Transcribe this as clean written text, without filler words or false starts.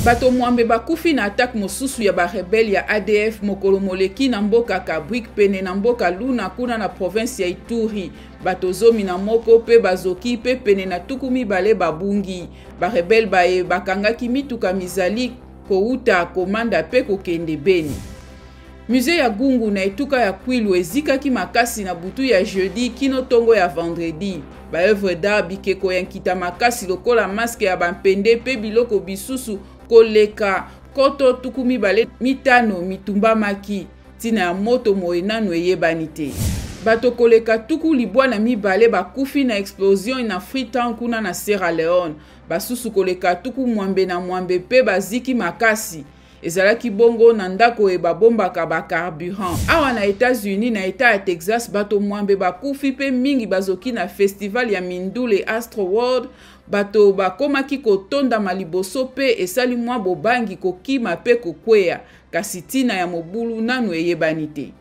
Bato mwambe bakufi na atake mosusu ya barebele ya ADF mokolo moleki na mboka Kabwik pene na mboka Luna kuna na province ya Ituri. Bato 11 mpe bazoki mpe pene na 20 babungi. Barebele baye bakangaki mituka mizali kowuta Komanda mpe kokende Beni. Musee ya Gungu na etuka ya Kwilu ezikaki makasi na butu ya jeudi kino tongo ya vendredi. Ba œuvres d'art, bikeko ya nkita makasi lokola masque ya bampende mpe biloko bisusu koleka nkoto 25 mitumbamaki. Ntina ya moto moye nanu eyebani te. Bato koleka 92 bakufi na explosion na Freetown kuna na Sierra Leone. Basusu koleka 66 mpe baziki makasi. Ezalaki bongo na ndako oyo babombaka ba carburant. Awa na Etats-Unis, na etat ya Texas, bato mwambe bakufi mpe mingi bazoki na festival ya mindule Astroworld. Bato bakomaki kotondama liboso mpe esali mwa bobangi kokima mpe kokweya, kasi ntina ya mobulu nanu eyebani te.